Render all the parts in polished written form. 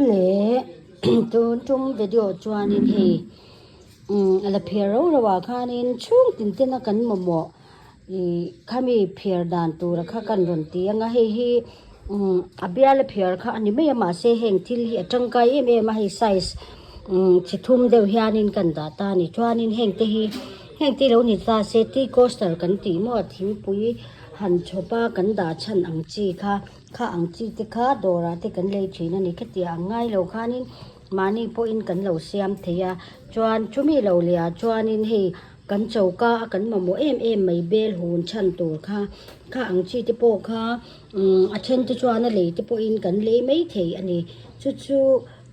le tun tum video chuanin hei umm a la phiar rau rau ah khanin chhung tin ten a kan mamawh ih khami phiar dan tura kha kan rawn ti ang a hei hi umm a bial a phiar kha a ni mai a mahse heng thil hi a tangkai em em a hei size umm chi thum deuh hianin kan dah ta a ni chuanin heng te hi heng te lo ni ta se tea coaster kan tih maw thingpui han chhawp a kan dah chhan ang chi kha. Kha ang chi te kha dawrah te kan lei thin a ni. Khatiah ang ngai lo khanin mahni pawhin kan lo siam thei a, chuan chumi lo leh ah chuanin hei kan choka a kan mamawh em em mai bel hun chhan tur kha, kha ang chi te pawh kha umm a then te chuan a lei te pawhin kan lei mai thei a ni. Chu chu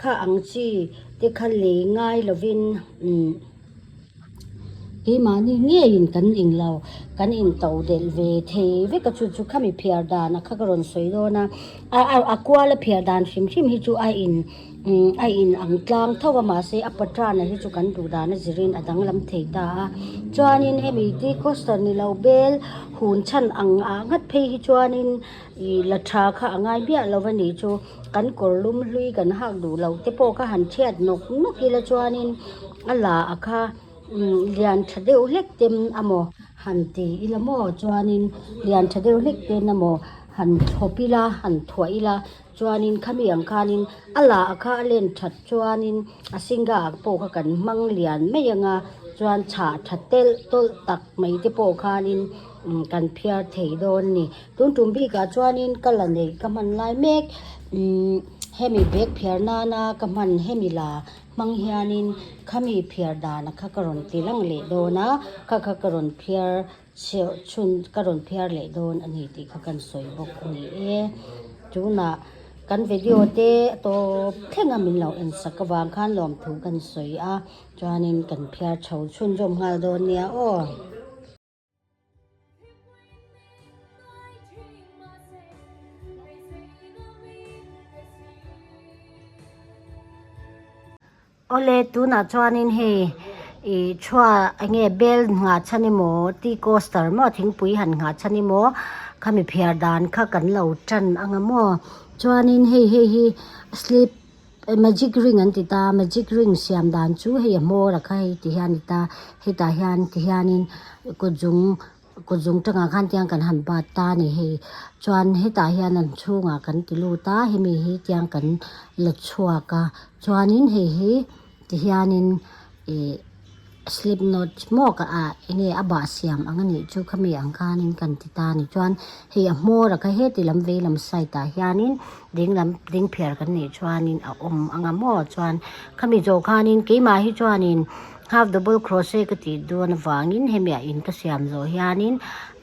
kha ang chi te kha lei ngai lovin umm. Keimahni ngeiin kan eng lo, kan into delh ve thei vek a, chu chu khami phiar dan a kha ka rawn sawi dawn a, a kual a phiar dan hrim hrim hi chu a in a in ang tlang tho a mahse a patern a hi chu kan duh dan a zirin a danglam thei ta a, chuanin hemi tea coaster ni lo bel hun chhan ang ah ngat phei hi chuanin ih la tha kha a ngai miah lo a nih chu. Kan kawr lum hlui kan hak duh loh te pawh kha han chhiat nawk nawk ila chuanin a la a kha lian tha deuh hlek ten amaw han ti ila maw chuanin lian tha deuh hlek ten amaw han thlawp ila han thuah ila chuanin khami ang khanin a la a kha a len that chuanin a singa ah pawh kha kan hmang lian mai anga chuan chhah tha telh tawlh tak mai te pawh khanin kan phiar thei dawn a ni. Tun tum bikah chuanin ka la neih ka hman lai mek umm hemi bag phiar nana ka hman hemi la hmang hianin khami phiar dana kha ka rawn ti lang leh dawn a kha kha ka rawn phiar chheu chhun ka rawn phiar leh dawn a ni tih kha kan sawi bawk a ni e. Tunah kan video te a tawp thleng a min lo en sak avang khan lawmthu kan sawi a chuanin kan phiar chho chhunzawm nghal dawn nia aw. Awle tunah chuanin hei ih chhuah eng nge bel nghah chhan emaw tea coaster maw thingpui han nghah chhan emaw khami phiar dan kha kan lo tan ang a maw chuanin hei hei hi slip. Magic ring an ti ta, magic ring siam dan chu hei a hmawr a kha hei ti hian a ni ta, hetah hian ti hianin kut zung kut zung tangah khan tiang kan han bat ta a ni hei chuan hetah hian an chhungah kan ti lut a hemi hi tiang kan la chhuak a chuanin hei hi ti hianin ih. Slip knot maw ka ah enge a bah siam ang anih chu khami ang khanin kan ti ta a ni chuan hei a hmawr a kha heti lam vei lam side ah hianin ding lam ding phiar kan nih chuanin a awm ang a maw chuan khami zawh khanin keimah hi chuanin half double crochet ka tih dawn avangin hemi ah in ka siam zawh hianin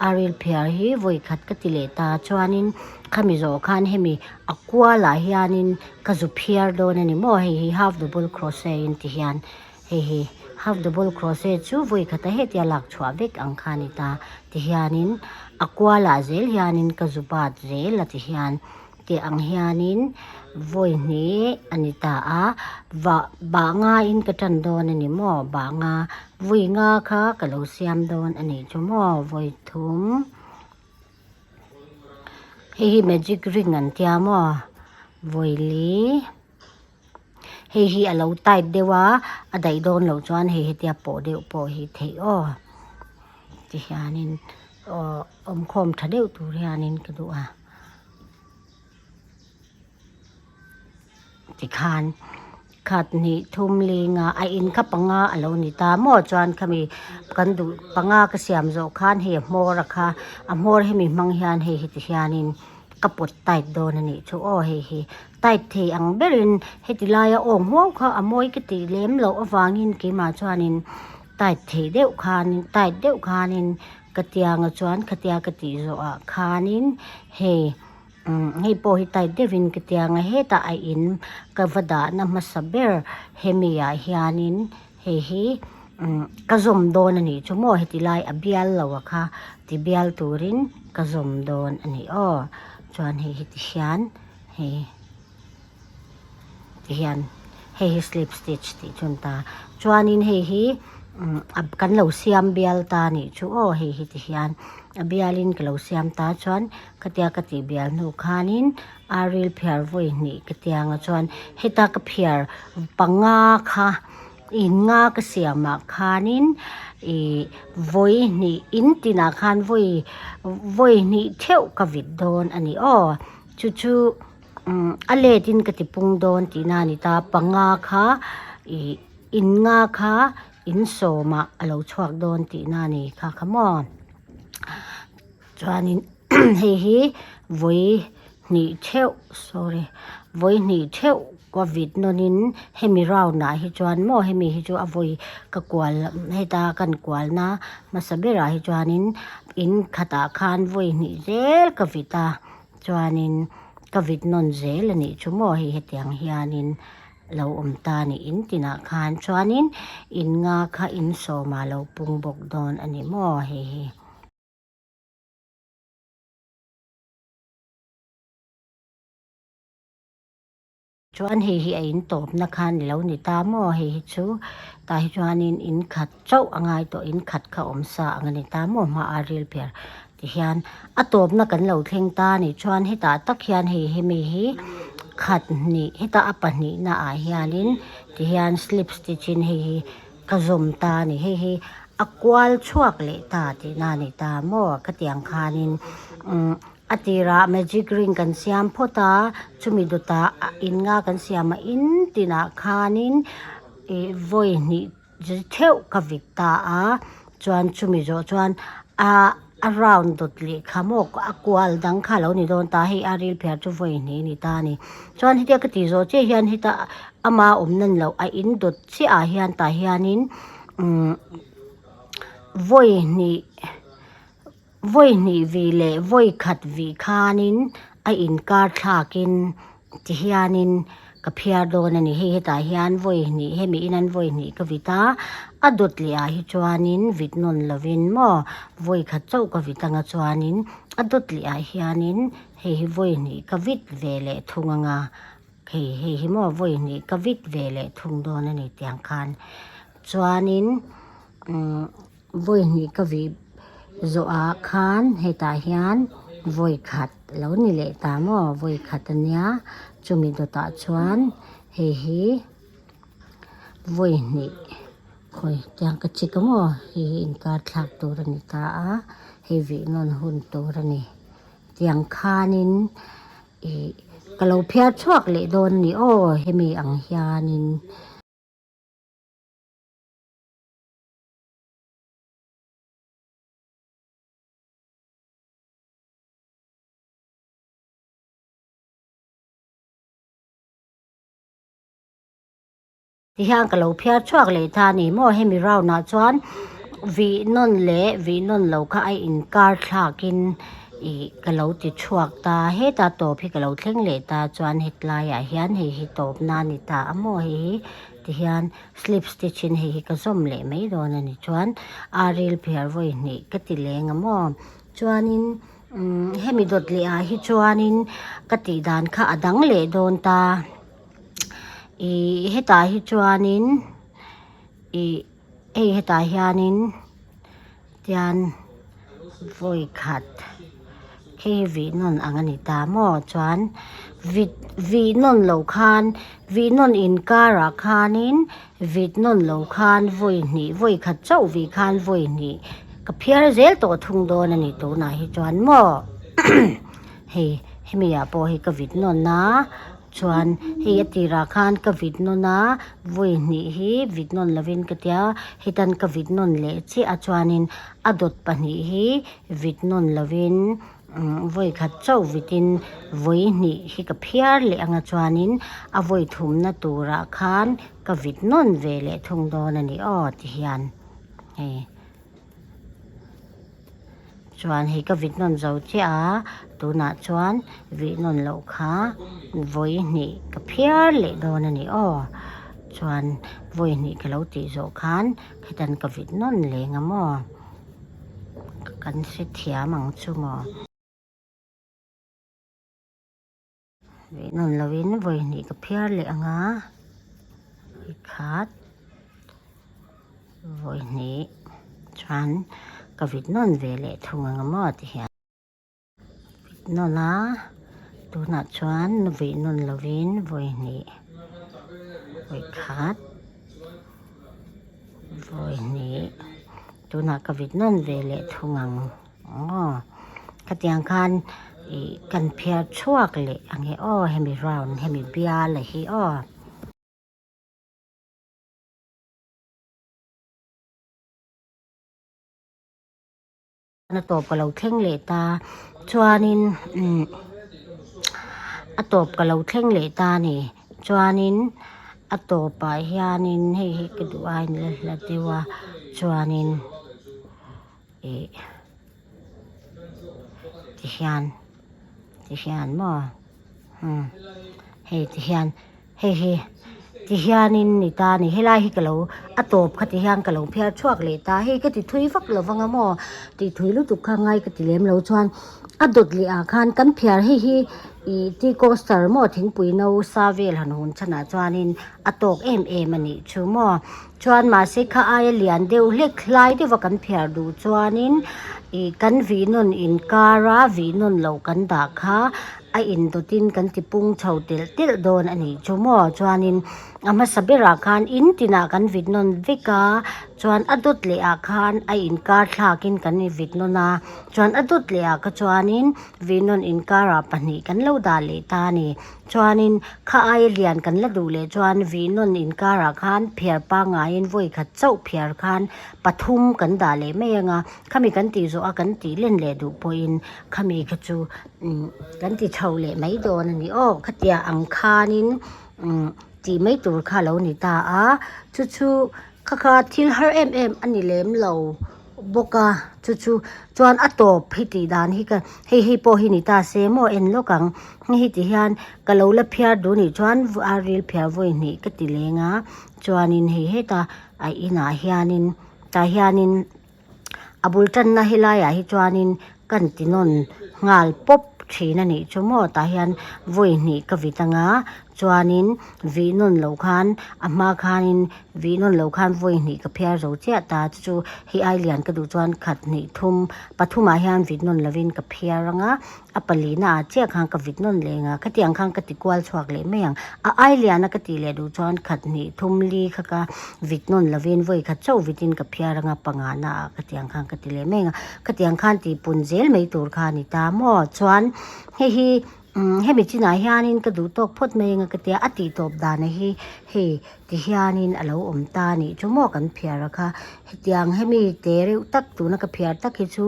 a ril phiar hi vawi khat ka ti leh ta chuanin khami zawh khan hemi a kual ah hianin ka zu phiar dawn a ni maw hei hi half double crochet in ti hian. Hei hi half double crochet chu vawi khata hetia lak chhuah vek ang kha a ni ta. Tihianin a kualah zel hianin ka zu bat zel a tihian tih ang hianin vawi hnih a ni ta a vah bah ngaiin ka tan dawn a ni maw bah nga vawi nga kha ka lo siam dawn a nih chu maw vawi thum. Hei hi magic ring an tia maw vawi li. Hei hi a lo tight deuh a, a daih dawn loh chuan hei hetia pawh deuh pawh hi theih aw tihianin aw awmkhawm tha deuh tur hianin ka duh a tikhan khat hnih thum linga a in kha panga a lo ni ta maw chuan khami kan duh panga ka siam zawh khan hei a hmawr a kha a hmawr hemi hmang hian hei heti hianin ka pawt tight dawn a nih chu aw hei hi. Tight thei ang berin heti laia awng huau kha a mawi ka tih lem loh avangin keimah chuanin tight thei deuh khanin tight deuh khanin ka tianga chuan khatia ka tih zawhah khanin hei umm hei pawh hi tight deuhin ka tianga hetah a in ka va dahna hmasa ber hemi ah hianin hei hi umm ka zawm dawn a nih chu maw heti lai a bial lo a kha ti bial turin ka zawm dawn a ni aw chuan hei hi ti hian. Hei ti hian hei hi slip stitch tih chu an ta chuanin hei hi Kan lo siam bial ta nih chu aw hei hi ti hian a bialin ka lo siam ta chuan khatia ka tih bial hnu khanin aril phiar vawi hnih ka tiang a chuan heta ka phiar panga kha in nga ka siam ah khanin ih vawi hnih in tinah khan vawi vawi hnih theuh ka vit dawn a ni aw chu chu. Umm a let in ka ti pung dawn tihna a ni ta panga kha ih in nga kha in sawmah a lo chhuak dawn tihna a ni kha kha maw chuanin hei hi vawi hnih theuh sorry vawi hnih theuh ka vit nawnin hemi round ah hi chuan maw hemi hi chu a vawi ka kual heta kan kualna hmasa berah hi chuanin in khatah khan vawi hnih zel ka vit a. Chuanin ka vit nawn zel a nih chu maw hei hetiang hianin lo awm ta a ni in tinah khan chuanin in nga kha in sawmah lo pung bawk dawn a ni maw hei hi. Chuan hei hi a in tawpna khan i lo ni ta maw hei hi chu tah hi chuanin in khat chauh a ngai tawh in khat kha awm sa ang a ni ta maw hma a ril ber ti hian a tawpna kan lo thleng ta a nih chuan hetah tak hian hei hemi hi khat hnih hetah a pahnihna ah hianin ti hian slip stitch in hei hi ka zawm ta a ni hei hi a kual chhuak leh ta tihna a ni ta maw khatiang khanin umm. A tirah magic ring kan siam phawt a, chumi dawtah in nga kan siam a, in tinah khanin ih vawi hnih theuh ka vit ta a, chuan chumi zawh chuan a a round dawt leh kha maw a kual dang kha a lo ni dawn ta, hei a ril phiar chu vawi hnih a ni ta a ni. Chuan hetia ka tih zawh chiah hian heta ama awm nan loh a in dawt chiah ah hian tah hianin umm vawi hnih. Vawi hnih vih leh vawi khat vih khanin a inkar thlakin ti hianin ka phiar dawn a ni. Hei hetah hian vawi hnih hemi in an vawi hnih ka vit a, a dawt leh ah hi chuanin vit nawn lovin maw vawi khat chauh ka vit anga chuanin a dawt leh ah hianin hei hi vawi hnih ka vit ve leh thung anga hei hei hi maw vawi hnih ka vit ve leh thung dawn a ni tiang khan chuanin umm. Vawi hnih ka vih zawhah khan hetah hian vawi khat lo ni leh ta maw vawi khat a nia chumi dawtah chuan hei hi vawi hnih khawi tiang ka chik a maw hei hi inkar thlak tur a ni ta a hei vih nawn hun tur a ni tiang khanin ih ka lo phiar chhuak leh dawn a ni aw hemi ang hianin. Tihian ka lo phiar chhuak leh ta a ni maw hemi round ah chuan vih nawn leh vih nawn lo kha a inkar thlakin ih ka lo ti chhuak ta heta tawp hi ka lo thleng leh ta chuan hetlaiah hian hei hi tawpna a ni ta a maw hei hi tihian Slip stitch in hei hi ka zawm leh mai dawn a ni chuan a ril phiar vawi hnih ka ti leng a maw chuanin umm hemi dawt leh ah hi chuanin ka tih dan kha a dang leh dawn ta ih hetah hi chuanin ih hei hetah hianin. Tian vawi khat khi vih nawn ang a ni ta maw chuan vit vih nawn loh khan vih nawn inkarah khanin vit nawn loh khan vawi hnih vawi khat chauh vih khan vawi hnih ka phiar zel tawh thung dawn a ni tunah hi chuan maw hei hemi ah pawh hi ka vit nawn a. Chuan hei a tirah khan ka vit nawn a, vawi hnih hi vit nawn lovin ka tia, hetan ka vit nawn leh chiah a chuanin a dawt pahnih hi vit nawn lovin vawi khat chauh vitin vawi hnih hi ka phiar leh anga chuanin a vawi thumna turah khan ka vit nawn ve leh thung dawn a ni aw ti hian hei. Chuan hei ka vit nawn zo chiah a, tunah chuan vih nawn loh kha vawi hnih ka phiar leh dawn a ni aw. Chuan vawi hnih ka lo tih zawh khan hetan ka vit nawn leng a maw, kan hrethiam ang chu maw. Vih nawn lovin vawi hnih ka phiar leh ang a, vawi khat. Vawi hnih chuan ka vit nawn ve leh thung ang maw ti hian vit nawn a tunah chuan vih nawn lovin vawi hnih vawi khat vawi hnih tunah ka vit nawn ve leh thung ang aw khatiang khan ih kan phiar chhuak leh ang e aw hemi round hemi bial a hi aw. A tawp ka lo thleng leh ta chuanin umm a tawp ka lo thleng leh ta a ni chuanin a tawpah hianin hei hi ka duh aiin la hla deuh a chuanin ih tihian tihian maw umm hei tihian. Hei hi ti hianin ni ta a ni helai hi ka lo a tawp kha ti hian ka lo phiar chhuak leh ta hei ka ti thui vak lo vang a maw tih thui lutuk kha ngai ka ti lem lo chuan a dawt leh ah khan kan phiar hei hi ih tea coaster maw thingpui no sa vel han hun chhanah chuanin a tawk em em a nih chu maw chuan mahse kha aia lian deuh hlek hlai deuh a kan phiar duh chuanin ih kan vih nawn inkar a vih nawn loh kan dah kha. A indawtin kan ti pung chho telh telh dawn a nih chu maw? Chuanin a hmasa berah khan in tinah kan vit nawn vek a, chuan a dawt leh ah khan a inkar thlakin kan i vit nawn a, chuan a dawt leh ah kha chuanin vih nawn inkarah pahnih kan lo dah leh ta a ni. Chuanin kha aia lian kan la duh leh chuan vih nawn inkarah khan phiar pangaiin vawi khat chauh phiar khan pathum kan dah leh mai ang a, khami kan tih zawh a kan tih len leh duh pawhin khami kha chu umm kan ti chho leh mai dawn a ni aw khatia ang khanin umm tih mai tur kha a lo ni ta a chu chu kha kha thil har em em a ni lem lo bawk a chu chu chuan a tawp hi tih dan hi ka hei hei pawh hi ni ta se maw en lawk ang hei hi ti hian ka lo la phiar duh nih chuan a ril phiar vawi hnih ka ti leng a chuanin hei heta a inah hianin tah hianin. A bul tanna helaiah hi chuanin kan ti nawn nghal pawp thin a nih chu maw tah hian vawi hnih ka vit anga chuanin vih nawn loh khan a hma khanin vih nawn loh khan vawi hnih ka phiar zo chiah ta chu chu hei ai lian ka duh chuan khat hnih thum pathumah hian vit nawn lovin ka phiar anga a pali naah chiah khan ka vit nawn leh anga khatiang khan ka ti kual chhuak leh mai ang a ai liana ka tih leh duh chuan khat hnih thum li kha ka vit nawn lovin vawi khat chauh vitin ka phiar anga panga naah khatiang khan ka ti leh mai ang a khatiang khan tih pun zel mai tur kha a ni ta maw chuan hei hi umm hemi chinah hianin ka duh tawk phawt mai anga ka tia a tih tawp dan hi hei ti hianin a lo awm ta a nih chu maw kan phiar a kha hetiang hemi te reuh tak tuna ka phiar tak hi chu.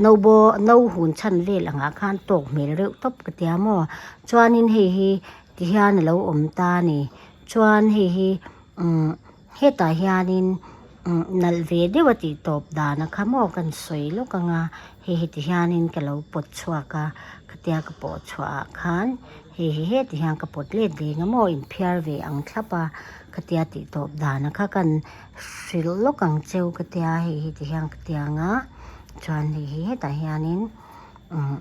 No baw no hun chhan vel angah khan tawk hmel reuh tawp ka tia maw chuanin hei hi ti hian a lo awm ta a ni chuan hei hi umm hetah hianin umm nalh ve deuh a tih tawp dan a kha maw kan sawi lawk ang a hei hi ti hianin ka lo pawt chhuak a khatia ka pawh chhuah ah khan hei hi heti hian ka pawt let ve ang a maw inphiar ve ang thlap a khatia tih tawp dan a kha kan. Hrilh lawk ang cheu ka tia hei hi ti hian ka ti ang a chuan hei hi hetah hianin umm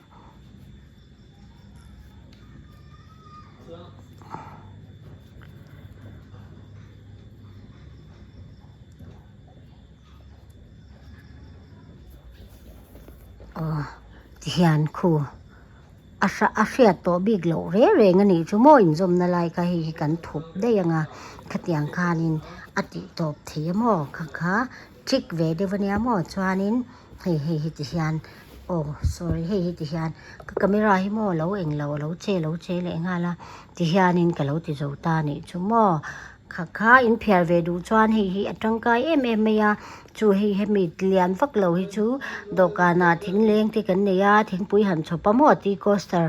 aw ti hian khu. A hra a hriat tawh bik loh reng reng a nih chu maw inzawmna lai kha hei hi kan thup daih ang a khatiang khanin a tih tawp thei a maw kha kha trick ve deuh a nia maw chuanin hei hei hi ti hian aw sorry hei hi ti hian ka camera hi maw lo englo a lo che lo che leh nghal a ti hianin ka lo ti zo ta a nih chu maw. Kha kha in phiar ve duh chuan hei hi a tangkai em em mai a chu hei hemi lian vak lo hi chu dawhkanah thing leng te kan nei a thingpui han chhawp a maw tea coaster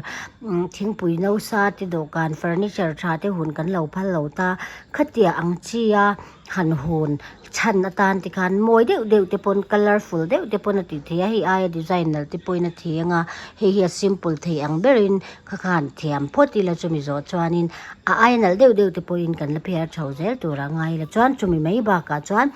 thingpui no sa te dawhkan furniture tha te hun kan lo phal lo ta khatia ang chi a han hun chhan atan te khan mawi deuh deuh te pawn colourful deuh te pawn a tih theih a hei aia design nalh te pawhin a thi ang a hei hi a simple thei ang berin kha khan thiam phawt ila chumi zawh chuanin a aia nalh deuh deuh te pawhin kan la phiar chho zel tur a ngai ila chuan chumi mai bakah chuan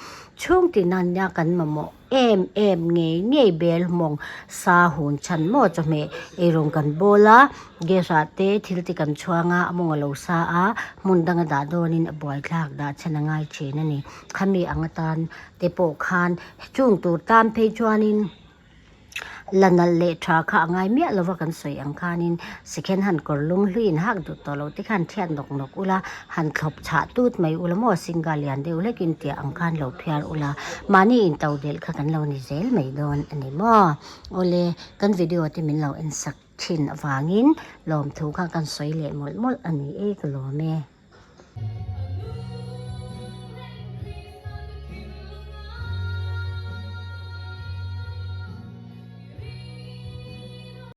chhung tin a. ina kan mamawh em em ngei ngei bel mawng sa hun chhan maw chawhmeh eirawng kan bawl a gas ah te thil te kan chhuang a a mawng a lo sa a hmun danga dah dawnin a buaithlak dah chhan a ngai thin a ni khami ang atan te pawh khan chung tur tan phei chuanin. La nalh leh tha kha a ngai miah lova kan sawi ang khanin second hand kawr lung hlui in hak duh tawh loh te khan thiat nawk nawk ula, han thlawp chhah tut mai ula maw single lian deuh hlekin tiah ang khan lo phiar ula, mahni in to delh kha kan lo ni zel mai dawn a ni maw. Awle, kan video te min lo en sak thin avangin lawmthu kha kan sawi leh mawlh mawlh a ni e ka lawm e.